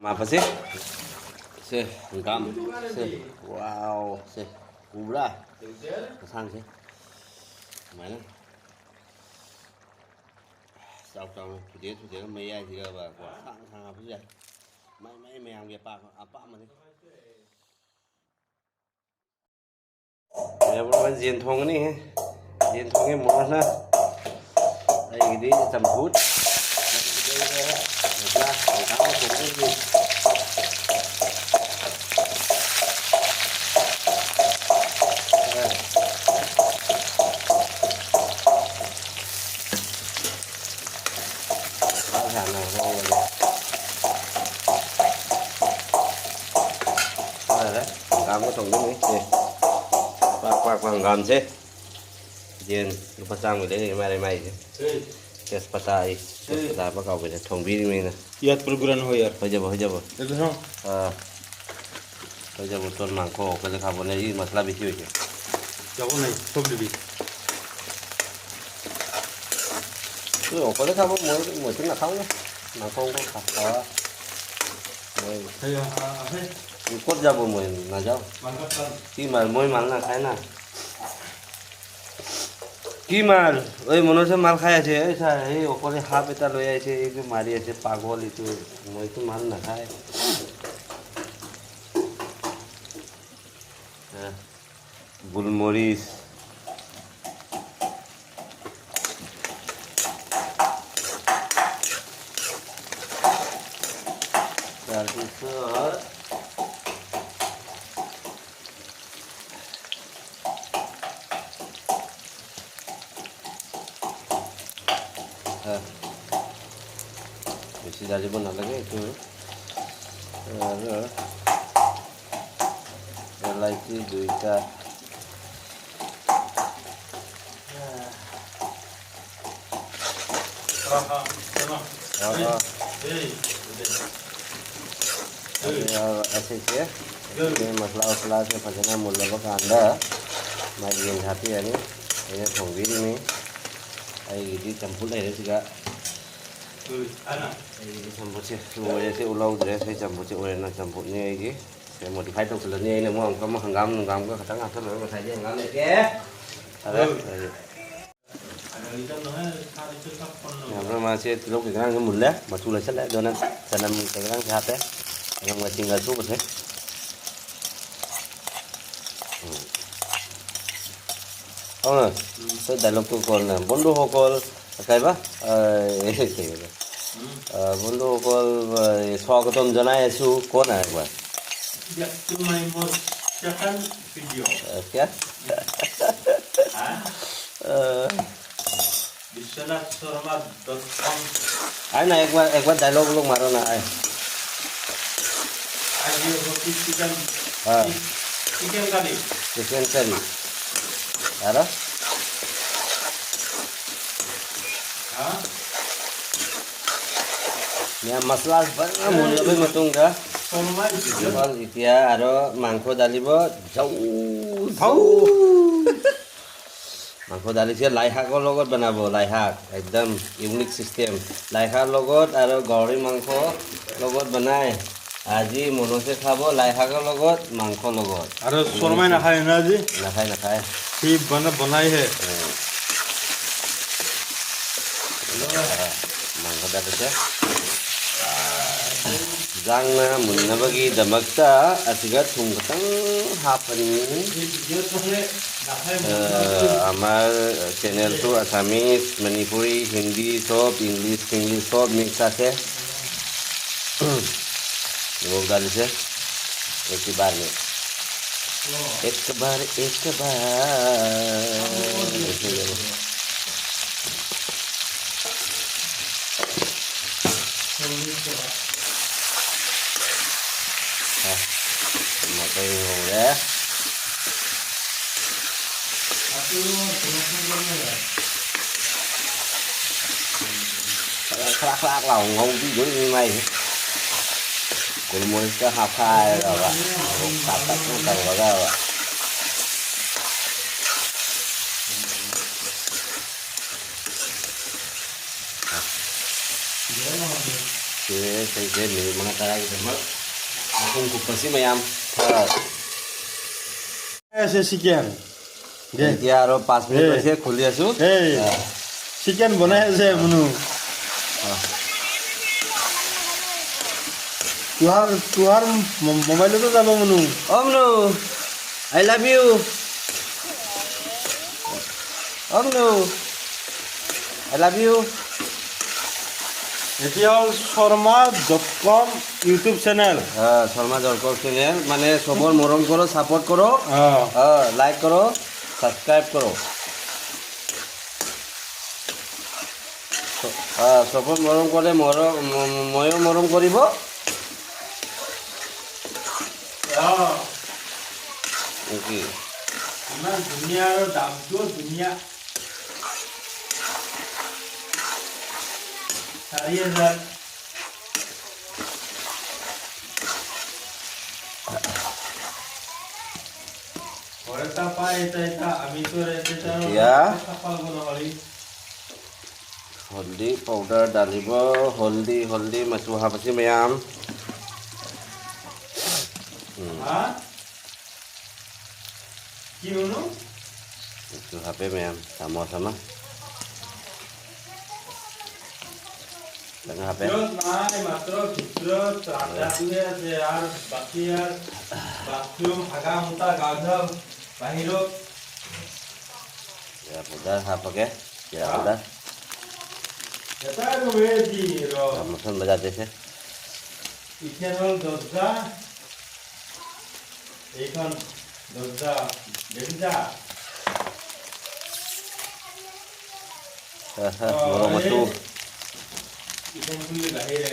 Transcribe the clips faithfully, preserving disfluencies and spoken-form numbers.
ꯃꯥꯄꯁꯦ꯫ ꯁꯦ, ꯍꯪꯒꯥꯝ꯫ ꯁꯦ, ꯋꯥꯎ꯫ ꯁꯦ, ꯎꯕ꯭ꯔꯥ? ꯃꯁꯥꯡꯁꯦ꯫ ꯁꯨꯃꯥꯏꯅ꯫ ꯆꯥꯎ ꯆꯥꯎꯅ ꯊꯨꯗꯦꯛ ꯊꯨꯗꯦꯛꯑꯒ ꯃꯌꯥꯏꯁꯤꯒꯕ ꯀꯣ ꯁꯥꯡ ꯁꯥꯡ ꯍꯥꯞꯄꯁꯨ ꯌꯥꯏ꯫ ꯃꯥꯏ ꯃꯥꯏ ꯃꯌꯥꯝꯒꯤ ꯑꯄꯥꯝ-, ꯑꯄꯥꯝꯕꯅꯤ꯫ ꯃꯌꯥꯝ ꯌꯦꯟ ꯊꯣꯡꯒꯅꯤ꯫ ꯌꯦꯟ ꯊꯣꯡꯉꯦ ꯃꯣꯍꯟꯅ꯫ ꯑꯩꯒꯤꯗꯤ ꯆꯝꯐꯨꯠ꯫ ꯁꯥ ꯁꯥꯅ ꯉꯧꯔꯒ꯫ ꯐꯔꯦ, ꯍꯪꯒꯥꯝꯒ ꯊꯣꯡꯗꯣꯏꯅꯤ꯫ ꯁꯦ꯫ ꯄꯥꯛ ꯄꯥꯛꯄ ꯍꯪꯒꯥꯝꯁꯦ꯫ ꯌꯦꯟ ꯂꯨꯄꯥ ꯆꯥꯝꯃꯒꯤ ꯂꯩꯔꯤ ꯃꯥꯜꯂꯦ ꯃꯥꯏꯁꯦ꯫ ꯇꯦꯖꯄꯇꯥ ꯑꯩ꯫ ꯇꯦꯖꯄꯇꯥ ꯑꯃ ꯀꯥꯎꯕꯅꯦ꯫ ꯊꯣꯡꯕꯤꯔꯤꯕꯅꯤꯅ꯫ ꯌꯥꯠ ꯄꯨꯔꯥ ꯒꯨꯔꯥꯟ ꯍꯣꯏ ꯌꯥꯔ꯫ ꯍꯣꯏ ꯖꯕ, ꯍꯣꯏ ꯖꯕ꯫ ꯑꯗꯨ ꯍꯣ꯫ ꯑꯥ꯫ ꯍꯣꯏ ꯖꯕ, ꯇꯣꯟ ꯃꯥꯡꯈꯣ, ꯀꯖ ꯈꯥꯕꯣ ꯂꯩ, ꯃꯁꯂꯥ ꯕꯤꯁꯤ ꯑꯣꯏꯁꯦ꯫ ꯌꯥꯕꯣ ꯅꯩ, ꯊꯣꯛꯂꯤꯕꯤ꯫ ꯇꯨ ꯌꯦꯡꯉꯣ, ꯀꯣꯜꯂꯦ ꯊꯥꯕ ꯃꯣꯏ, ꯃꯣꯏꯁꯨ ꯅꯥꯈꯥꯎꯅꯦ꯫ ꯅꯥꯈꯥꯎ ꯈꯥ-, ꯈꯥ-, ꯃꯣꯏ ꯍꯩ, ꯑ, ꯑ, ꯍꯩ꯫ ꯀꯣꯠ ꯌꯥꯕ ꯃꯣꯏ ꯅꯥꯖꯥꯎ꯫ ꯃꯥꯡꯈꯠ ꯇꯥꯔꯦ꯫ ꯁꯤ ꯃꯥꯜ-, ꯃꯣꯏ ꯃꯥꯜ ꯅꯥꯈꯥꯏꯅ꯫ ꯀꯤ ꯃꯥꯜ, ꯑꯣꯏ ꯃꯅꯨꯡꯁꯦ ꯃꯥꯜ ꯈꯥꯏ ꯑꯁꯦ, ꯑꯩ ꯁꯥ, ꯑꯩ ꯑꯣꯄꯣꯔꯦ ꯍꯥꯞ ꯄꯦꯇꯥ ꯂꯣꯏ ꯑꯁꯦ, ꯑꯩ ꯃꯥꯔꯤ ꯑꯁꯦ ꯄꯥꯒꯣꯜ ꯏꯇꯨ, ꯃꯣꯏ ꯇꯨ ꯃꯥꯜ ꯅꯥꯈꯥꯏ꯫ ꯑ꯫ ꯒꯨꯜꯃꯣꯔꯤꯁ꯫ ꯇꯔꯥꯇꯔꯦꯠ꯫ ꯑ, ꯃꯁꯤ ꯗꯥꯂꯤꯕ ꯅꯠꯂꯒꯦ, ꯏꯇꯨ꯫ ꯑ, ꯑ, ꯑ, ইলাইচি দুইটা। অ, অ। ꯑꯗꯨ ꯌꯥꯎꯔ ꯑꯁꯤꯁꯦ, ꯑꯁꯤꯁꯦ ꯃꯁꯂꯥ ꯎꯁꯂꯥꯁꯦ ꯐꯖꯅ ꯃꯨꯜꯂꯕ ꯀꯥꯟꯗ ꯃꯥꯏꯔꯦꯟ ꯍꯥꯞꯄꯤꯔꯅꯤ꯫ ꯑꯩꯅ ꯊꯣꯡꯕꯤꯔꯤꯅꯤ꯫ ꯑꯩꯒꯤꯗꯤ ꯆꯝꯐꯨꯠ ꯂꯩꯔꯦ ꯁꯤꯗ꯫ ꯑꯩꯒꯤꯗꯤ ꯆꯝꯐꯨꯠꯁꯦ ꯂꯣꯏꯔꯦ꯫ ꯁꯤ ꯎꯍꯧꯗ꯭ꯔꯦ꯫ ꯁꯤ ꯆꯝꯐꯨꯠꯁꯦ ꯑꯣꯏꯔꯦꯅ ꯆꯝꯐꯨꯠꯅꯤ ꯑꯩꯒꯤ꯫ ꯁꯦ modify ꯇꯧꯁꯤꯜꯂꯅꯤ ꯑꯩꯅ ꯑꯃꯨꯛ꯫ ꯑꯃꯨꯛꯀ ꯑꯃꯨꯛ ꯍꯪꯒꯥꯝ ꯅꯨꯡꯒꯥꯝꯒ ꯈꯇꯪ ꯍꯥꯞꯆꯤꯜꯂꯒ꯫ ꯉꯁꯥꯏꯗꯤ ꯍꯪꯒꯥꯝ ꯂꯩꯇꯦ꯫ ꯐꯔꯦ꯫ ꯌꯥꯝꯅ ꯃꯥꯁꯦ ꯇꯤꯜꯍꯧ ꯀꯩꯀꯥꯁꯨ ꯃꯨꯜꯂꯦ, ꯃꯆꯨ ꯂꯩꯁꯜꯂꯦ꯫ ꯑꯗꯨꯅ ꯆꯅꯝ ꯀꯩꯀꯥꯁꯨ ꯍꯥꯞꯄꯦ꯫ ꯆꯅꯝꯒ ꯆꯤꯡꯒ ꯁꯨꯕꯁꯦ꯫ ꯎꯝ꯫ ꯑꯧꯅ, ꯎꯝ꯫ ꯑꯩꯈꯣꯏ dialogue ꯇꯨ ꯀꯣꯟꯅ, "বন্ধুসকল", ꯀꯩꯕ? ꯑ, ꯀꯩꯕ? ꯎꯝ꯫ ꯑ, "বন্ধুসকল, ꯑ, স্বাগতম জনাই আছো", ꯀꯣꯟꯅ ꯍꯥꯏꯕ꯫ Back to my most second video. अ, क्या? हाँ? अ, विश्वनाथ शर्मा dot com। आए ना, एक बार, एक बार dialogue लोग मारो ना, आए। आज ये होती chicken, हाँ। Chicken curry। Chicken curry। अरे? हाँ? ꯃꯌꯥꯝ ꯃꯁꯂꯥ ꯐꯖꯅ ꯃꯨꯜꯂꯕꯩ ꯃꯇꯨꯡꯗ ꯁꯣꯔꯃꯥꯏ ꯆꯤꯛꯀꯟ꯫ ꯏꯇꯤꯌꯥ ꯑꯔꯣ ꯃꯥꯡꯈꯣ ꯗꯥꯂꯤꯕ ꯖꯧ ꯖꯧ। ꯖꯧ। মাংস দালিছে লাই শাকৰ লগত বনাব, লাই শাক, একদম unique system। লাই শাকৰ লগত আৰু গাহৰি মাংস লগত বনাই। আজি মনোজে খাব লাই শাকৰ লগত, মাংস লগত। আৰু শৰ্মাই নাখায় না আজি? নাখায়, নাখায়। সি বনা-, বনাইহে। উম। ꯃꯥꯡꯈꯣ ꯗꯥꯂꯤꯁꯦ꯫ ꯌꯦꯟꯁꯥꯡꯅ ꯃꯨꯟꯅꯕꯒꯤꯗꯃꯛꯇ ꯑꯁꯤꯒ ꯊꯨꯝ ꯈꯤꯇꯪ ꯍꯥꯞꯄꯅꯤ꯫ ꯑ, আমাৰ channel টো Assamese, Manipuri, Hindi, চব, English, English, চব mix আছে। নিমখ ঢালিছে। একেবাৰে। একেবাৰে, একেবাৰে। হা, নিমখ ꯂꯩꯍꯧꯔꯦ꯫ ꯈꯔ ꯈꯔ ꯈꯔ ꯂꯥꯎ ꯉꯧꯕꯤꯗꯣꯏꯅꯤ ꯃꯥꯏꯁꯦ꯫ ꯒꯨꯜ ꯃꯣꯔꯤꯁꯀ ꯍꯥꯞꯈꯥꯏꯔꯒ ꯃꯣꯔꯣꯛ ꯁꯥꯇꯛꯅ ꯇꯧꯔꯒ꯫ ꯁꯤꯁꯦ ꯁꯤꯁꯦ ꯃꯤꯅꯤꯠ ꯃꯉꯥ ꯇꯔꯥꯒꯤꯗꯃꯛ ꯃꯈꯨꯝ ꯀꯨꯞꯄꯁꯤ ꯃꯌꯥꯝ ꯈꯔ। এ, আছে চিকেন। দে। এতিয়া আৰু পাঁচ মিনিট এ। হৈছে, খুলি আছো। এই, অ। চিকেন বনাই আছে মুনু। অ। তোহাৰ, তোহাৰ ম-, মোবাইলতো যাব মুনু। অ Munu, I love you। O Munu, I love you। এতিয়া হ'ল Sharma dot com YouTube channel. অ, শৰ্মা ডট কম চেনেল, মানে চবৰ মৰম করো, ছাপোৰ্ট করো। অ। অ, লাইক করো, ছাবস্ক্ৰাইব করো। চ-, অ, চবৰ মৰম কৰিলে মৰম, ম-, ম-, ময়ো মৰম কৰিব। অ। নেকি? ইমান ধুনীয়া আৰু দামটোও ধুনীয়া। চাৰি হাজাৰ। ঘৰতে পাই এটা এটা, আমি তো এটা এটা এতিয়া চাফা কৰিব নোৱাৰি। হলদি পাউডাৰ ঢালিব, হলদি, হলদি, ꯃꯆꯨ ꯍꯥꯞꯄꯁꯤ ꯃꯌꯥꯝ꯫ ꯎꯝ꯫ ꯍꯥ? কি হলো? ꯃꯆꯨ ꯍꯥꯞꯄꯦ ꯃꯌꯥꯝ, চামুচ ꯑꯃ꯫ ꯈꯤꯇꯪ ꯍꯥꯞꯄꯦ꯫ ভিতৰত নাই, মাত্ৰ ভিতৰত আদাটোহে আছে, আৰু বাকী আৰু বাথৰুম, হাগা মুতা, গা ধোৱা বাহিৰত। জিৰা পাউডাৰ ꯍꯥꯞꯄꯒꯦ, জিৰা ꯍꯥ? পাউডাৰ। এটা আৰু এই দি ৰ। চামুচখন বজাই দিছে। ইখন হ'ল দৰ্জা। এইখন দৰ্জা, দেখিছা? হা, হা, অ, মৰম এই আছো। ইখন খুলি বাহিৰে।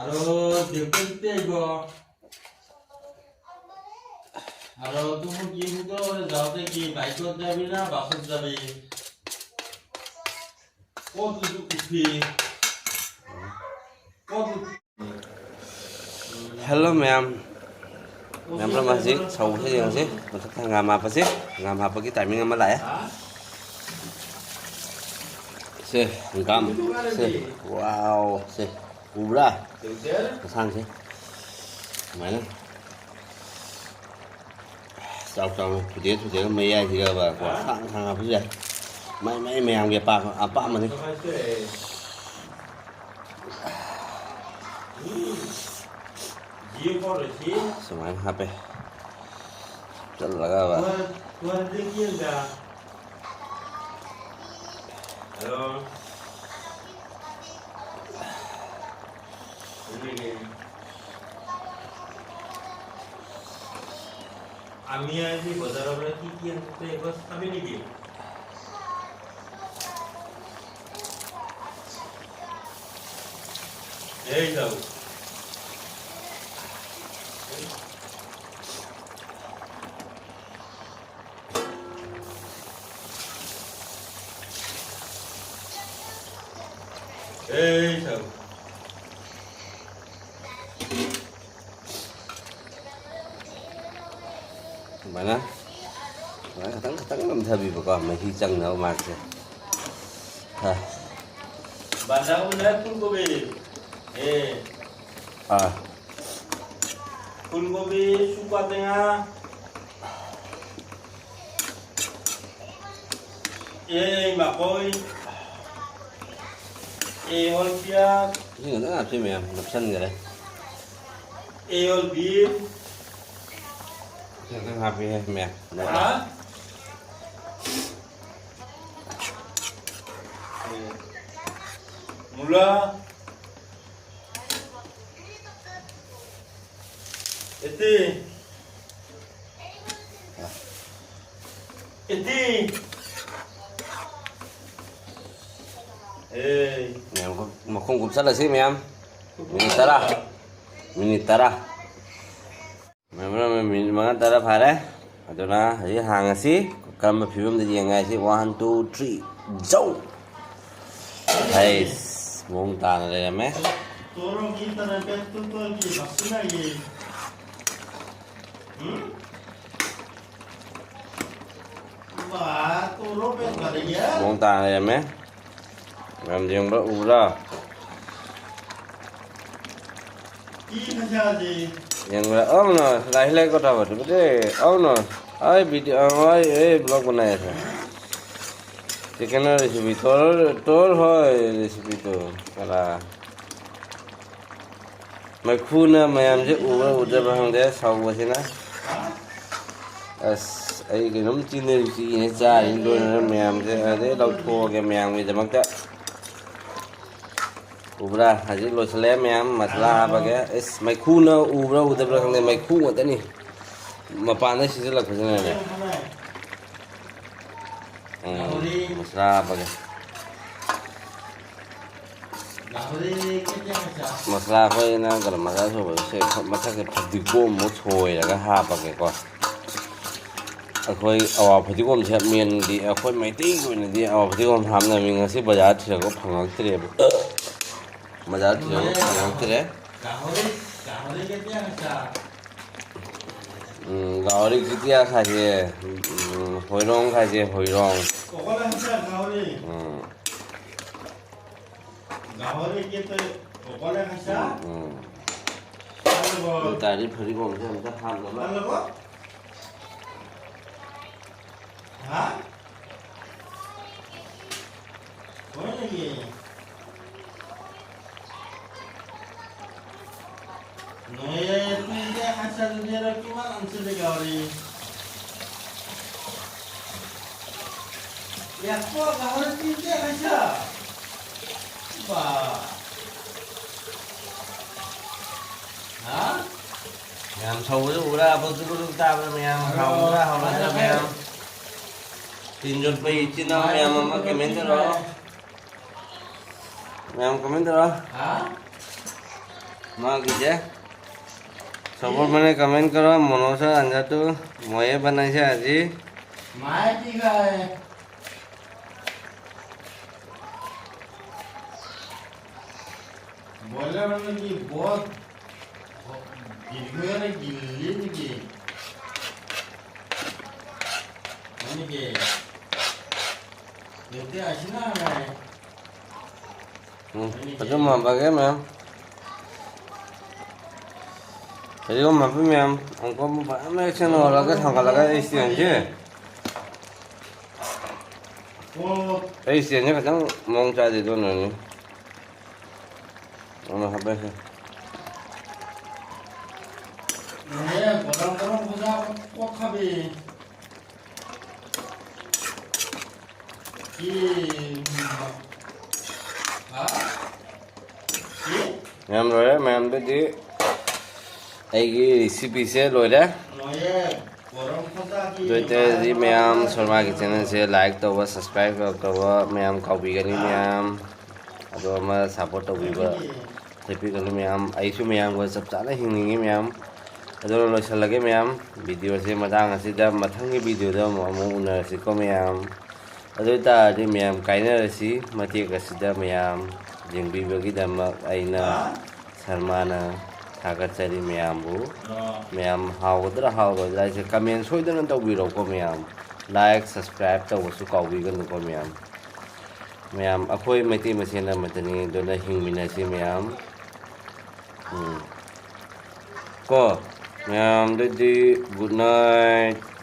আরো দেখতে দেখতে আইব। আরো তুমি কি বুঝো, যাওতে কি বাইকত যাবি না বাসত যাবি? কত উঠবি? কত? Hello, ma'am. ꯃꯌꯥꯝ ꯄꯨꯝꯅꯃꯛ ꯍꯧꯖꯤꯛ ꯁꯧꯕꯁꯦ ꯌꯦꯡꯁꯤ꯫ ꯃꯊꯛꯇ ꯍꯪꯒꯥꯝ ꯍꯥꯞꯄꯁꯤ꯫ ꯍꯪꯒꯥꯝ ꯍꯥꯞꯄꯒꯤ timing ꯑꯃ ꯂꯥꯛꯑꯦ꯫ ꯁꯦ, ꯍꯪꯒꯥꯝ꯫ ꯁꯦ, wow, ꯁꯦ, ꯎꯕ꯭ꯔꯥ? ꯃꯁꯥꯡꯁꯦ꯫ ꯁꯨꯃꯥꯏꯅ꯫ ꯆꯥꯎ ꯆꯥꯎꯅ ꯊꯨꯗꯦꯛ ꯊꯨꯗꯦꯛꯑꯒ ꯃꯌꯥꯏꯁꯤꯒꯕ ꯀꯣ, ꯁꯥꯡ ꯁꯥꯡ ꯍꯥꯞꯄꯁꯨ ꯌꯥꯏ꯫ ꯃꯥꯏ ꯃꯥꯏ ꯃꯌꯥꯝꯒꯤ ꯑꯄꯥꯝ-, ꯑꯄꯥꯝꯕꯅꯤ꯫ ꯁꯨꯃꯥꯏꯅ ꯍꯥꯞꯄꯦ꯫ ꯍꯥꯞꯆꯜꯂꯒꯕ꯫ আমি আজি বজাৰৰ পৰা কি কি আনিছে, এইবাৰ চাবি নেকি? এই যাও। ꯑꯩ ꯁꯧ꯫ ꯁꯨꯃꯥꯏꯅ, ꯁꯨꯃꯥꯏꯅ ꯈꯇꯪ ꯈꯇꯪ ꯅꯝꯊꯕꯤꯕꯀꯣ, ꯃꯍꯤ ꯆꯪꯅꯕ ꯃꯥꯁꯦ꯫ ꯑ꯫ ꯕꯟꯙꯀꯣꯕꯤ ꯅꯠꯇ꯭ꯔ ꯐꯨꯜꯀꯣꯕꯤ? ꯑꯦ꯫ ꯑ꯫ ꯐꯨꯜꯀꯣꯕꯤ, ꯁꯨꯀ꯭ꯋꯥ ꯇꯦꯡꯉꯥ꯫ ꯑꯦ ꯃꯀꯣꯏ, ꯑꯦ ꯑꯣꯜ ꯄꯤꯌꯥꯖ꯫ ꯁꯤ ꯉꯥꯛꯇ ꯍꯥꯞꯁꯤ ꯃꯌꯥꯝ, ꯅꯞꯁꯟꯈꯔꯦ꯫ ꯑꯦ ꯑꯣꯜ ꯕꯤꯟ꯫ ꯁꯤ ꯉꯥꯛꯇ ꯍꯥꯞꯄꯤꯍꯦ ꯃꯌꯥꯝ꯫ ꯍꯥ? ꯑꯦ꯫ ꯃꯨꯂꯥ꯫ ꯑꯦꯇꯤ꯫ ꯑꯦꯇꯤ꯫ ꯑꯦ꯫ ꯃꯌꯥꯝ ꯃꯈꯣꯡ ꯀꯨꯞꯁꯜꯂꯁꯤ ꯃꯌꯥꯝ꯫ ꯃꯤꯅꯤꯠ ꯇꯔꯥ꯫ ꯃꯤꯅꯤꯠ ꯇꯔꯥ꯫ ꯃꯌꯥꯝ ꯃꯤꯅꯤꯠ ꯃꯉꯥ ꯇꯔꯥ ꯐꯥꯔꯦ꯫ ꯑꯗꯨꯅ ꯍꯧꯖꯤꯛ ꯍꯥꯡꯉꯁꯤ꯫ ꯀꯔꯝꯕ ꯐꯤꯕꯝꯗ ꯌꯦꯡꯉꯦ ꯍꯥꯏꯁꯤ? One, two, three, ꯖꯧ! ꯍꯩꯁ, ꯃꯑꯣꯡ ꯇꯥꯅ ꯂꯩꯔꯝꯃꯦ꯫ ꯃꯑꯣꯡ ꯇꯥꯅ ꯂꯩꯔꯝꯃꯦ꯫ ꯃꯌꯥꯝ ꯌꯦꯡꯕ꯭ꯔꯥ, ꯎꯕ꯭ꯔꯥ? ꯌꯦꯡꯕ꯭ꯔꯥ? ꯑꯧꯅ ꯂꯥꯏ ꯂꯥꯏ ꯀꯣ ꯇꯥꯕ ꯇꯨꯕꯗꯦ꯫ ꯑꯧꯅ ꯑꯩ ꯚꯤꯗꯤꯑꯣ, ꯑꯩ, ꯑꯩ ꯕ꯭ꯂꯣꯒ ꯕꯅꯥꯏ ꯊꯦ꯫ ꯆꯤꯀꯟ ꯔꯦꯁꯤꯄꯤ ꯇꯣꯔ, ꯇꯣꯔ ꯍꯣꯏ ꯔꯦꯁꯤꯄꯤ ꯇꯣ ꯀꯔꯥ꯫ ꯃꯩꯈꯨꯅ ꯃꯌꯥꯝꯁꯦ ꯎꯕ꯭ꯔꯥ ꯎꯗꯕ꯭ꯔꯥ ꯈꯪꯗꯦ, ꯁꯥꯎꯕꯁꯤꯅ꯫ ꯑꯁ, ꯑꯩ ꯀꯩꯅꯣꯝ ꯆꯤꯟꯅꯔꯤ ꯆꯤꯛꯏꯅꯦ ꯆꯥꯔꯤꯅ ꯂꯣꯏꯅꯅ ꯃꯌꯥꯝꯁꯦ꯫ ꯑꯗꯩ ꯂꯧꯊꯣꯛꯑꯒꯦ ꯃꯌꯥꯝꯒꯤꯗꯃꯛꯇ꯫ ꯎꯕ꯭ꯔꯥ? ꯍꯧꯖꯤꯛ ꯂꯣꯏꯁꯤꯜꯂꯦ ꯃꯌꯥꯝ, ꯃꯁꯂꯥ ꯍꯥꯞꯄꯒꯦ꯫ ꯑꯁ, ꯃꯩꯈꯨꯅ ꯎꯕ꯭ꯔꯥ ꯎꯗꯕ꯭ꯔꯥ ꯈꯪꯗꯦ, ꯃꯩꯈꯨ ꯉꯥꯛꯇꯅꯤ꯫ ꯃꯄꯥꯟꯗ ꯁꯤꯖꯤꯜꯂꯛꯄꯁꯤꯅꯅꯦ꯫ ꯎꯝ, ꯃꯁꯂꯥ ꯍꯥꯞꯄꯒꯦ꯫ ꯃꯁꯂꯥ ꯑꯩꯈꯣꯏꯅ ꯒꯔꯝ ꯃꯁꯂꯥ ꯁꯨꯕꯁꯦ ꯃꯊꯛꯁꯦ ꯐꯗꯤꯒꯣꯝ ꯑꯃꯨꯛ ꯁꯣꯏꯔꯒ ꯍꯥꯞꯄꯒꯦꯀꯣ꯫ ꯑꯩꯈꯣꯏ ꯑꯋꯥ ꯐꯗꯤꯒꯣꯝꯁꯦ ꯃꯦꯟꯗꯤ ꯑꯩꯈꯣꯏ ꯃꯩꯇꯩꯒꯤ ꯑꯣꯏꯅꯗꯤ ꯑꯋꯥ ꯐꯗꯤꯒꯣꯝ ꯍꯥꯞꯅꯕꯅꯤ꯫ ꯉꯁꯤ ꯕꯖꯥꯔ ꯊꯤꯔꯛꯄ ꯐꯪꯉꯛꯇ꯭ꯔꯦꯕ꯫ ꯕꯖꯥꯔ ꯊꯤꯔꯛꯄ ꯐꯪꯉꯛꯇ꯭ꯔꯦ꯫ ꯎꯝ, গাহৰি কেতিয়া খাইছে? উম, হৈৰং খাইছে, হৈৰং। উম। গাহৰি কি তই অকলে খাইছা? উম। তাৰ লগত দুটাৰি ফৰিব, মুঠে মুঠে খাম, ল'বা। তাৰ লগত? হা? হয় নেকি? নহয়, তুমি এতিয়া খাইছা যদি আৰু কিমান আনিছে দে গাহৰি? এশ গাহৰি তিনিটা খাইছা? বা। ꯍꯥ? ꯃꯌꯥꯝ ꯁꯧꯕꯁꯨ ꯎꯔ, ꯑꯕꯜꯁꯨ ꯎꯔꯨ ꯇꯥꯕꯗ ꯃꯌꯥꯝ ꯍꯔꯥꯎꯕ꯭ꯔꯥ, ꯍꯔꯥꯎꯕ꯭ꯔꯥ ꯃꯌꯥꯝ? ꯇꯤꯟ ꯌꯣꯠꯄ ꯏꯆꯤꯟ ꯏꯅꯥꯎ ꯃꯌꯥꯝ ꯑꯃ comment ꯇꯧꯔꯛꯑꯣ꯫ ꯃꯌꯥꯝ comment ꯇꯧꯔꯛꯑꯣ꯫ ꯍꯥ? ꯃꯥꯒꯤꯁꯦ꯫ Support মানে comment কৰো, মনোজ আৰু আঞ্জাটো ময়ে বনাইছে আজি। মায়ে কি খায়? ব্ৰইলাৰ মানে কি বৰ গিলগুৱে নে গিলি নেকি? মানে ꯎꯝ, ꯑꯗꯨꯝ ꯍꯥꯞꯄꯒꯦ ꯃꯌꯥꯝ꯫ ꯐꯗꯤꯒꯣꯝ ꯍꯥꯞꯄꯤ ꯃꯌꯥꯝ꯫ ꯑꯪꯀꯣꯝ ꯐꯖꯅ ꯃꯌꯦꯛ ꯁꯦꯡꯅ ꯍꯣꯜꯂꯒ ꯊꯥꯡꯒꯠꯂꯒ ꯑꯩ stand ꯁꯦ, ꯑꯩ stand ꯁꯦ ꯈꯤꯇꯪ ꯃꯑꯣꯡ ꯆꯥꯗꯦ, ꯑꯗꯨꯅꯅꯤ꯫ ꯑꯃ ꯍꯥꯞꯄꯁꯦ꯫ ꯃꯌꯥꯝ ꯂꯣꯏꯔꯦ꯫ ꯃꯌꯥꯝꯗꯨꯗꯤ ꯑꯩꯒꯤ recipe ꯁꯦ ꯂꯣꯏꯔꯦ꯫ ꯑꯗꯨ ꯑꯣꯏꯇꯥꯔꯗꯤ ꯃꯌꯥꯝ ꯁꯣꯔꯃꯥꯒꯤ channel ꯁꯦ like ꯇꯧꯕ, subscribe ꯇꯧꯕ ꯃꯌꯥꯝ ꯀꯥꯎꯕꯤꯒꯅꯤ ꯃꯌꯥꯝ꯫ ꯑꯗꯣ ꯑꯃ support ꯇꯧꯕꯤꯕ ꯂꯦꯞꯄꯤꯒꯅꯨ ꯃꯌꯥꯝ꯫ ꯑꯩꯁꯨ ꯃꯌꯥꯝꯒ ꯆꯞ ꯆꯥꯅ ꯍꯤꯡꯅꯤꯡꯉꯤ ꯃꯌꯥꯝ꯫ ꯑꯗꯨꯅ ꯂꯣꯏꯁꯤꯜꯂꯒꯦ ꯃꯌꯥꯝ video ꯁꯦ ꯃꯇꯥꯡ ꯑꯁꯤꯗ꯫ ꯃꯊꯪꯒꯤ video ꯗ ꯑꯃꯨꯛ, ꯑꯃꯨꯛ ꯎꯅꯔꯁꯤꯀꯣ ꯃꯌꯥꯝ꯫ ꯑꯗꯨ ꯑꯣꯏꯇꯥꯔꯗꯤ ꯃꯌꯥꯝ ꯀꯥꯏꯅꯔꯁꯤ꯫ ꯃꯇꯦꯛ ꯑꯁꯤꯗ ꯃꯌꯥꯝ ꯌꯦꯡꯕꯤꯕꯒꯤꯗꯃꯛ ꯑꯩꯅ, ꯁꯔꯃꯥꯅ, ꯊꯥꯒꯠꯆꯔꯤ ꯃꯌꯥꯝꯕꯨ꯫ ꯃꯌꯥꯝ ꯍꯥꯎꯒꯗ꯭ꯔꯥ ꯍꯥꯎꯔꯣꯏꯗ꯭ꯔꯥ ꯍꯥꯏꯁꯦ comment ꯁꯣꯏꯗꯅ ꯇꯧꯕꯤꯔꯣꯀꯣ ꯃꯌꯥꯝ꯫ Like, subscribe ꯇꯧꯕꯁꯨ ꯀꯥꯎꯕꯤꯒꯅꯨꯀꯣ ꯃꯌꯥꯝ꯫ ꯃꯌꯥꯝ, ꯑꯩꯈꯣꯏ ꯃꯩꯇꯩ ꯃꯁꯦꯟ ꯑꯃꯠꯇꯅꯤ, ꯑꯗꯨꯅ ꯍꯤꯡꯃꯤꯟꯅꯁꯤ ꯃꯌꯥꯝ꯫ ꯎꯝ꯫ ꯀꯣ, ꯃꯌꯥꯝꯗꯗꯤ good night꯫